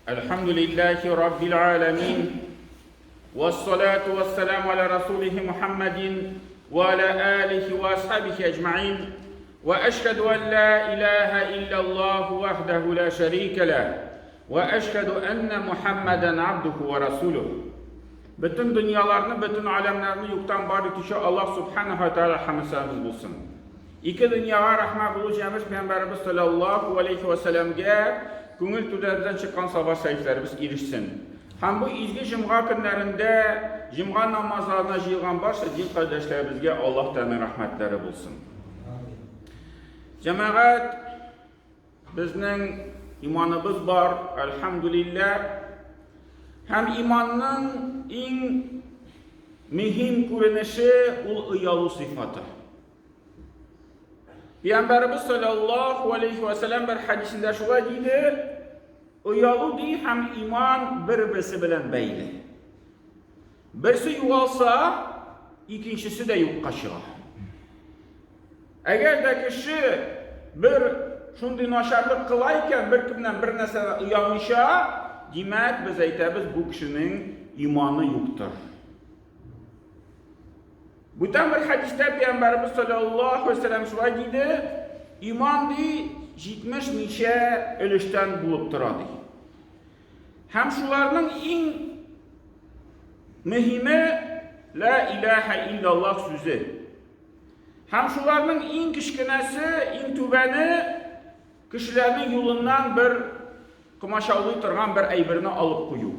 الحمد لله رب العالمين والصلاة والسلام على رسوله محمد وعلى آله وأصحابه أجمعين وأشهد أن لا إله إلا الله وحده لا شريك له وأشهد أن محمدا عبده ورسوله Бөтен дөньяларны, бөтен аләмнәрне юктан бар итүче Аллаһ Субханаһу ва Тааля хәмд-сәламебез булсын. Ике дөньяга рәхмәт булу җәмеш пәйгамбәребез саллаллаһу алейхи ва сәлләмгә күңел түрләребездән чыккан саба шәрифләребез ирешсен. Һәм бу изге җомга көннәрендә җомга намазларына җыелган барча дин кардәшләребезгә Аллаһ Тәгаләнең рәхмәтләре булсын. Җәмәгать, безнең иманыбыз бар, әлхәмдүлилләһ. Һәм иманның иң мөһим күренеше ул оялу сыйфаты. Пәйгамбәребез саллаллаһу алейхи ва сәлләм бер хәдисендә шулай диде: оялу ди һәм иман бер-берсе белән бәйле. Берсе югалса, икенчесе дә юкка чыга. Әгәр дә кеше бер шундый начарлык кыла икән, беркемнән бер нәрсәдән оялмыйча, димәк, без әйтәбез, бу кешенең иманы юктыр. Бүтән бер хәдистә Пәйгамбәребез саллаллаһу алейһи вәсәлләм шулай диде, иман ди 70 ничә өлештән булып тора ди. Һәм шуларның иң мөһиме ла илаһа иллаллаһ сүзе. Һәм шуларның иң кечкенәсе, иң түбәне кешеләрнең юлыннан бер комачаулый торган бер әйберне алып кую.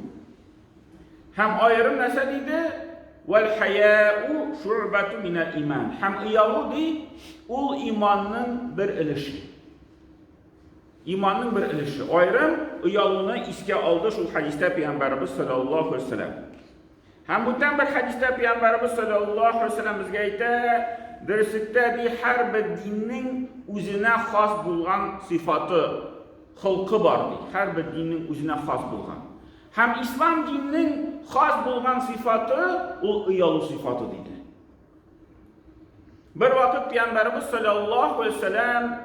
Һәм аерым нәрсә диде? Вәл хаяу шуъбату минәл иман. Һәм оялу ди, ул иманның бер өлеше. Иманның бер өлеше. Аерым оялуны искә алды шул хәдистә Пәйгамбәребез саллаллаһу алейһи вәсәлләм. Һәм бүтән бер хәдистә Пәйгамбәребез саллаллаһу алейһи вәсәлләм безгә әйтә, дөреслектә ди һәрбер диннең үзенә хас булган сыйфаты, холкы бар ди. Һәрбер диннең үзенә хас булган. Һәм ислам диненең хас булган сыйфаты ул оялу сыйфаты диде. Бер вакыт Пәйгамбәребез саллаллаһу алейһи вәсәлләм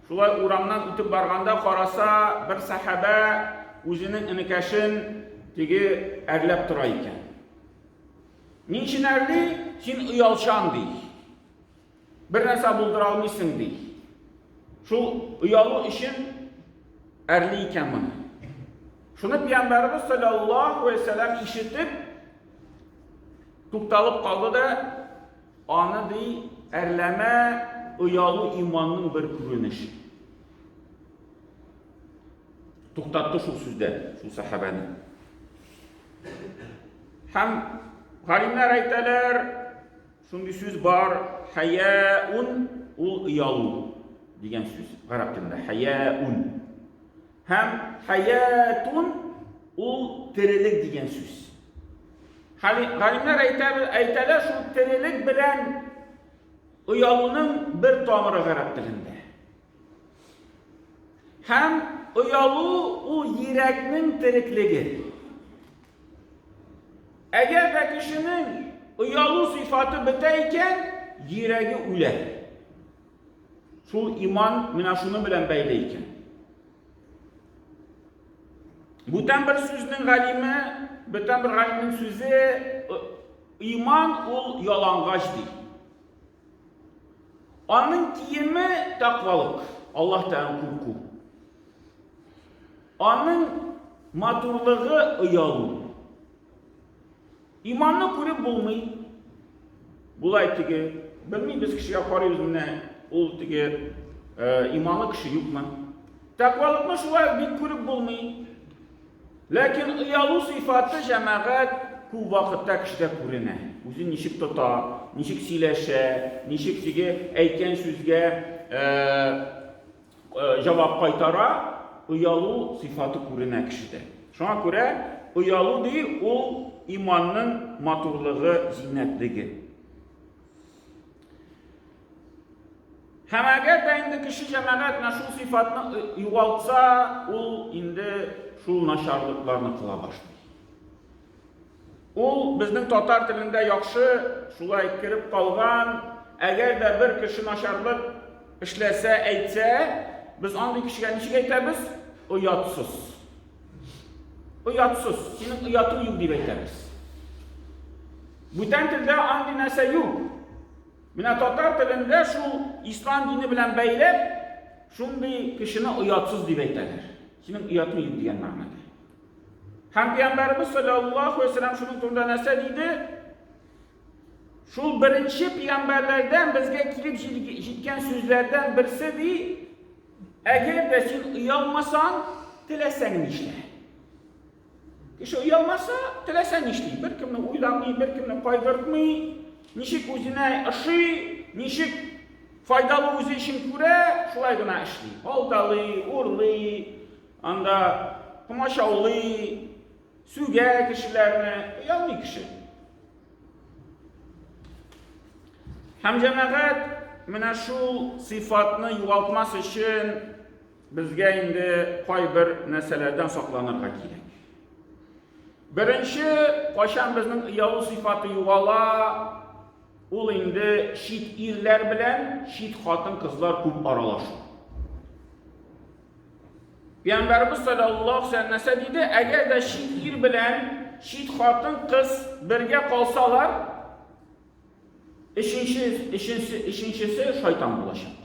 шулай урамнан үтеп барганда караса, бер сәхабә үзенең энекәшен теге әрләп тора икән. Ни өчен әрли? Син оялчан ди. Бер нәрсә булдыра алмыйсың ди. Шул оялу өчен әрли икән моны. Шуны Пәйгамбәребез саллаллаһу алейһи вәсәлләм ишетеп, Тукталып калды да, аны ди, әрләмә, оялу иманның бер күренеше. Туктатты шул сүздә, шул сәхабәне. Һәм галимнәр әйтәләр, шундый сүз бар, хәяун ул оялу дигән сүз гарәп телендә, хәяун. Һәм хәятун ул терелек дигән сүз. Галимнәр әйтәләр, шул терелек белән оялуның бер тамыры гарәп телендә. Һәм оялу ул йөрәкнең тереклеге. Әгәр дә кешенең оялу сыйфаты бетә икән, йөрәге үлә. Шул иман менә шуны белән бәйле икән. Бүтән бер сүзнең галиме, бүтән бер галимнең сүзе иман ул ялангач ди. Аның киеме тәкъвалык, Аллаһ Тәгаләдән курку. Аның матурлыгы оялу. Иманны күреп булмый. Болай теге, белмибез кешегә карыйбыз менә ул теге э, иманлы кеше юкмы? Тәкъвалыкны шулай бик күреп булмый. Ләкин оялу сыйфаты җәмәгать күп вакытта кешедә күренә. Үзен ничек тота, ничек сөйләшә, ничек теге әйткән сүзгә э, Э, җавап кайтара, оялу сыйфаты күренә кешедә. Шуңа күрә оялу ди ул иманның матурлыгы, зиннәтлеге. Һәм әгәр дә инде кеше җәмәгать менә шул сыйфатны э, югалтса, ул инде шул начарлыкларны кыла башлый. Ул безнең татар телендә яхшы шулай кереп калган, әгәр дә бер кеше начарлык эшләсә, әйтсә, без андый кешегә ничек әйтәбез? Оятсыз. Оятсыз, синең оятың юк дип әйтәбез. Бүтән телдә андый нәрсә юк. Менә татар телендә шул ислам дине белән бәйләп, шундый кешене оятсыз дип әйтәләр. Синең оятың юк дигән мәгънәдә. Һәм пәйгамбәребез саллаллаһу алейһи вәсәлләм шуның турында нәрсә диде? Шул беренче пәйгамбәрләрдән безгә килеп җиткән сүзләрдән берсе ди, әгәр дә син оялмасаң, теләсәң нишлә. Кеше оялмаса, теләсә нишли. Беркемне уйламый, беркемне кайгыртмый, ничек үзенә ошый, ничек файдалы үзе өчен күрә, шулай гына эшли. Алдалый, урлый, анда комачаулый, сүгә кешеләрне, оялмый кеше. Һәм җәмәгать менә шул сыйфатны югалтмас өчен безгә инде кайбер нәрсәләрдән сакланырга кирәк. Беренче, кайчан безнең оялу сыйфаты югала, ул инде чит ирләр белән чит хатын-кызлар күп аралашу. Пәйгамбәребез саллаллаһу алейһи вәсәлләм нәрсә диде? Әгәр дә чит ир белән чит хатын-кыз бергә калсалар, өченче, өченче, өченчесе шайтан булачак.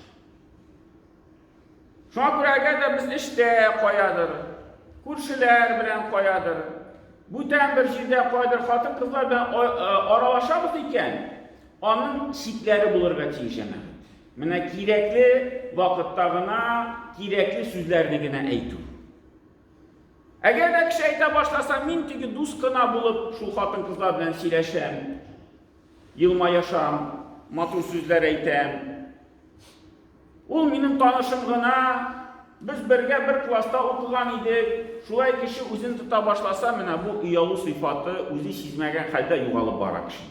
Шуңа күрә әгәр дә без эштә каядыр, күршеләр белән каядыр, бүтән бер җирдә каядыр хатын-кызлар белән аралашабыз икән, аның чикләре булырга тиеш, җәмәгать. Менә кирәкле вакытта гына кирәкле сүзләрне генә әйтү. Әгәр дә кеше әйтә башласа, мин теге дус кына булып шул хатын-кызлар белән сөйләшәм, елмаяшам, матур сүзләр әйтәм. Ул минем танышым гына, без бергә бер класста укыган идек. Шулай кеше үзен тота башласа, менә бу оялу сыйфаты үзе сизмәгән хәлдә югалып бара кешенең.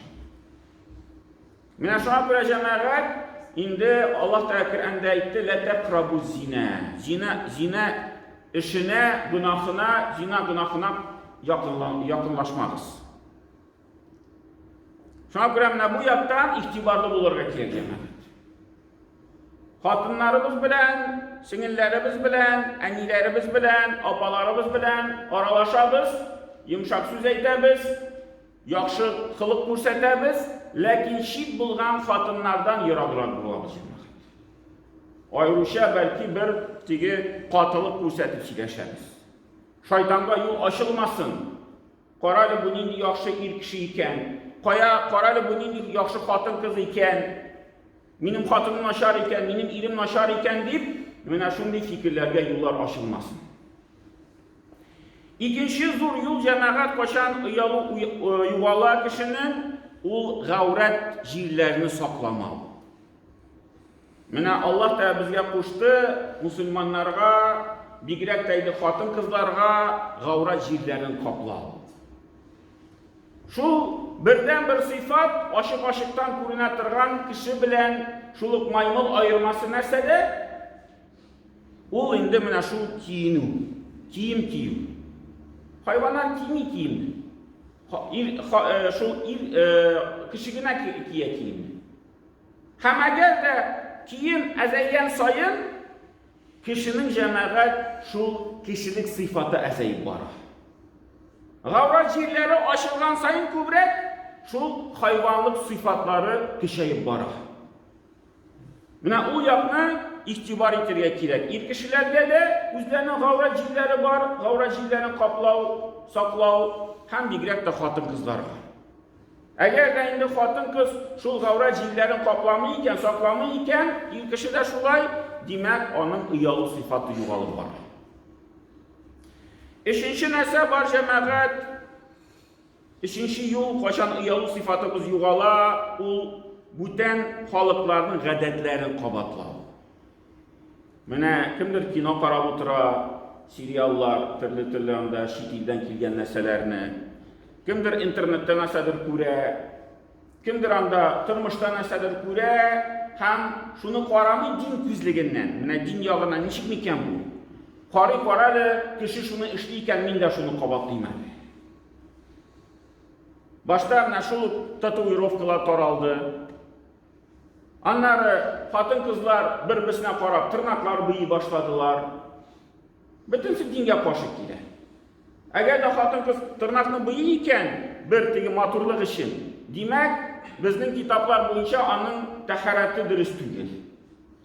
Менә шуңа күрә җәмәгать, инде Аллаһ Тәгалә Коръәндә әйтте, лә тәкрабу зина. Зина, зина эшенә, гөнаһына, зина гөнаһына якынлашмагыз. Шуңа күрә менә бу яктан игътибарлы булырга кирәк җәмәгать. Хатыннарыбыз белән, сеңелләребез белән, әниләребез белән, апаларыбыз белән аралашабыз, йомшак сүз әйтәбез, Яхшы холык күрсәтәбез, ләкин чит булган хатыннардан ераграк булабыз, җәмәгать. Аеруча бәлки бер теге катылык күрсәтеп сөйләшәбез. Шайтанга юл ачылмасын. Карале, бу нинди яхшы ир кеше икән. Кая, карале, бу нинди яхшы хатын-кыз икән. Минем хатыным начар икән, минем ирем начар икән дип, менә шундый фикерләргә юллар ачылмасын. Икенче зур юл җәмәгать кайчан оялу югала кешенең, ул гаурәт җирләрне сакламау. Менә Аллаһ Тәгалә безгә кушты, мусульманнарга, бигрәк тә инде хатын-кызларга гаурәт җирләрен каплау. Шул бердән-бер сыйфат ачык-ачыктан күренә торган кеше белән шул ук маймыл аермасы нәрсәдә? Ул инде менә шул киенү, кием кию. Хайваннар кими киемне. Ир, ха, шул ир, кеше генә кия киемне. Һәм әгәр дә кием әзәйгән саен, кешенең җәмәгать шул кешелек сыйфаты әзәеп бара. Гаурат җирләре ачылган саен күбрәк шул хайванлык сыйфатлары көчәеп бара. Менә ул якны игътибар итәргә кирәк. Ир кешеләргә дә үзләренең гаурәт җирләре бар, гаурәт җирләрен каплау, саклау һәм бигрәк тә хатын-кызларга. Әгәр дә инде хатын-кыз шул гаурәт җирләрен капламый икән, сакламый икән, ир кеше дә шулай, димәк, аның оялу сыйфаты югалып бара. Өченче нәрсә бар, җәмәгать, Өченче юл, кайчан оялу сыйфатыбыз югала, ул бүтән халыкларның гадәтләрен кабатлау. Менә кемдер кино карап утыра, сериаллар, төрле-төрле анда чит илдән килгән нәрсәләрне. Кемдер интернетта нәрсәдер күрә, кемдер анда тормышта нәрсәдер күрә һәм шуны карамый дин күзлегеннән. Менә дин ягыннан ничек микән бу? Карый карале, кеше шуны эшли икән, мин дә шуны кабатлыйм әле. Башта менә шул ук татуировкалар таралды. Аннары хатын-кызлар бер-берсенә карап тырнаклар буйый башладылар. Бөтенесе дингә каршы килә. Әгәр дә хатын-кыз тырнакны буйый икән, бер теге матурлык өчен, димәк, безнең китаплар буенча аның тәһарәте дөрес түгел.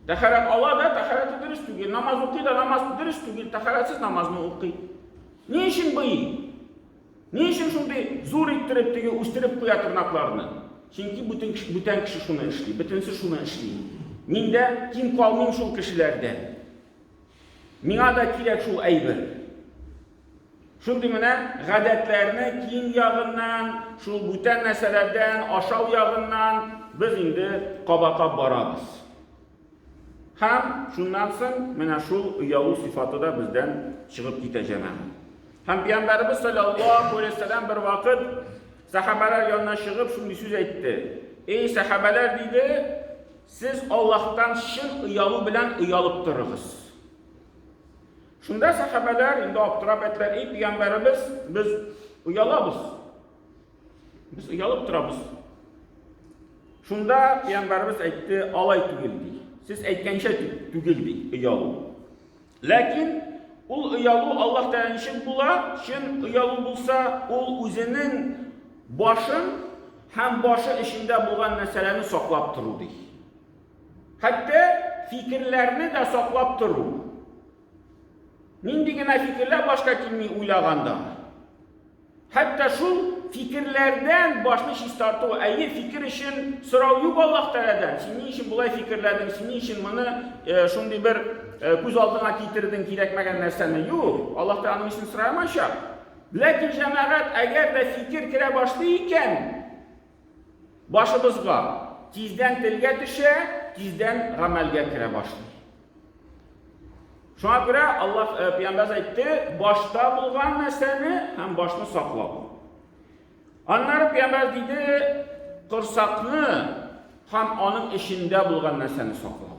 Тәһарәт ала да, тәһарәте дөрес түгел. Намаз укый да, намаз дөрес түгел, тәһарәтсез намазны укый. Ни өчен буйый? Ни өчен шундый зур иттереп теге үстереп куя тырнакларны? Чөнки бүтән кеше, бүтән кеше шуны эшли, бөтенесе шуны эшли. Мин дә ким калмыйм шул кешеләрдән. Миңа да кирәк шул әйбер. Шундый менә гадәтләрне кием ягыннан, шул бүтән нәрсәләрдән, ашау ягыннан без инде кабатлап барабыз. Һәм шуннан соң менә шул оялу сыйфаты да бездән чыгып китә җәмәгать. Һәм пәйгамбәребез саллаллаһу алейһи вәсәлләм бер вакыт сәхабәләр янына чыгып шундый сүз әйтте. Эй сәхабәләр диде, сез Аллаһтан чын оялу белән оялып торыгыз. Шунда сәхабәләр инде аптырап әйттеләр, эй пәйгамбәребез, без оялабыз. Без оялып торабыз. Шунда пәйгамбәребез әйтте, алай түгел ди. Сез әйткәнчә түгел ди оялу. Ләкин ул оялу Аллаһ Тәгалә ничек була? Чын оялу булса, ул үзенең башын һәм башы эчендә булган нәрсәләрне саклап тору ди. Хәтта фикерләрне дә саклап тору. Нинди генә фикерләр башка килми уйлаганда. Хәтта шул фикерләрдән башны чистарту, әйе, фикер өчен сорау юк Аллаһ Тәгаләдән. Син ни өчен болай фикерләдең, син ни өчен моны э, шундый бер э, күз алдыңа китердең кирәкмәгән нәрсәне? Юк, Аллаһ Тәгалә аның өчен сорамаячак. Ләкин җәмәгать, әгәр дә фикер керә башлый икән, башыбызга тиздән телгә төшә, тиздән гамәлгә керә башлый. Шуңа күрә Аллаһ э, пәйгамбәрбез әйтте, башта булган нәрсәне һәм башны саклау. Аннары пәйгамбәр диде, корсакны һәм аның эчендә булган нәрсәне саклау.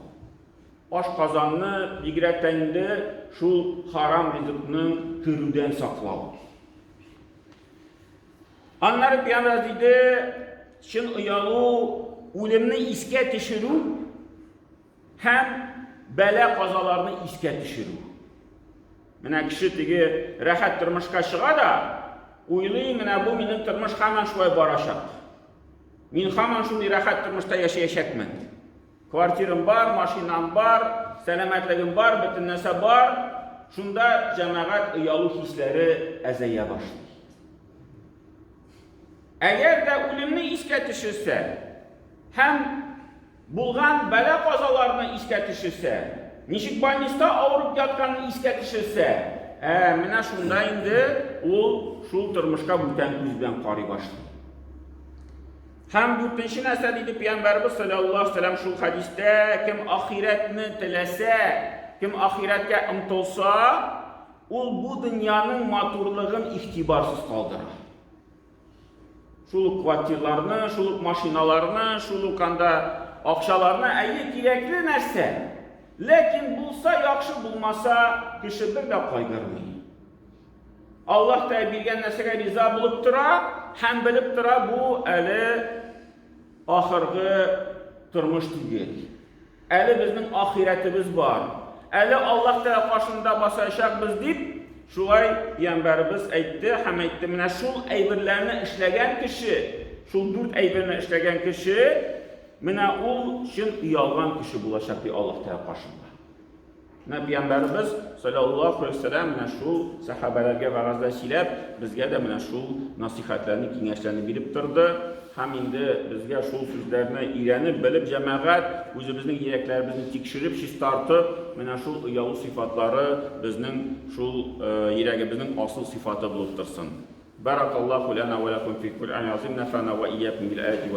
Аш казанны бигрәк тә инде шул харам ризыкның керүдән саклау. Аннары пәйгамбәр диде, чын оялу үлемне искә төшерү Һәм бәла-казаларны искә төшерү. Менә кеше теге рәхәт тормышка чыга да, уйлый, менә бу минем тормыш һаман шулай барачак. Мин һаман шундый рәхәт тормышта яшәячәкмен. Квартирам бар, машинам бар, сәламәтлегем бар, бөтен нәрсә бар. Шунда җәмәгать оялу хисләре әзәя башлый. Әгәр дә үлемне искә төшерсә һәм булган бәла-казаларны искә төшерсә, ничек больниста авырып ятканын искә төшерсә, ә менә шунда инде ул шул тормышка бүтән күз белән карый башлый. Һәм дүртенче нәрсә диде Пәйгамбәрбез саллаллаһу алейһи вәсәлләм шул хәдистә, кем ахирәтне теләсә, кем ахирәткә омтылса, ул бу дөньяның матурлыгын игътибарсыз калдыра. Шул ук квартирларны, шул ук машиналарны, шул ук анда акчаларны, әйе, кирәкле нәрсә. Ләкин булса яхшы, булмаса, кеше бер дә кайгырмый. Аллаһ та биргән нәрсәгә риза булып тора һәм белеп тора, бу әле ахыргы тормыш түгел. Әле безнең ахирәтебез бар. Әле Аллаһ Тәгалә каршында басачакбыз дип, шулай пәйгамбәребез әйтте һәм әйтте, менә шул әйберләрне эшләгән кеше, шул дүрт әйберне эшләгән кеше, менә ул чын оялган кеше булачак ди Аллаһ Тәгалә каршында. Менә пәйгамбәребез саллаллаһу алейһи вәсәлләм менә шул сәхабәләргә вәгазьләр сөйләп, безгә дә менә шул насыйхәтләрне, киңәшләрне биреп торды. Һәм инде безгә шул сүзләрне өйрәнеп, белеп, җәмәгать, үзебезнең йөрәкләребезне тикшереп, чистартып, менә шул оялу сыйфатлары безнең шул йөрәгебезнең асыл сыйфаты булып торсын. Баракаллаһу лана ва лакум фил Куръан азим, нафана ва иякум бил аяти.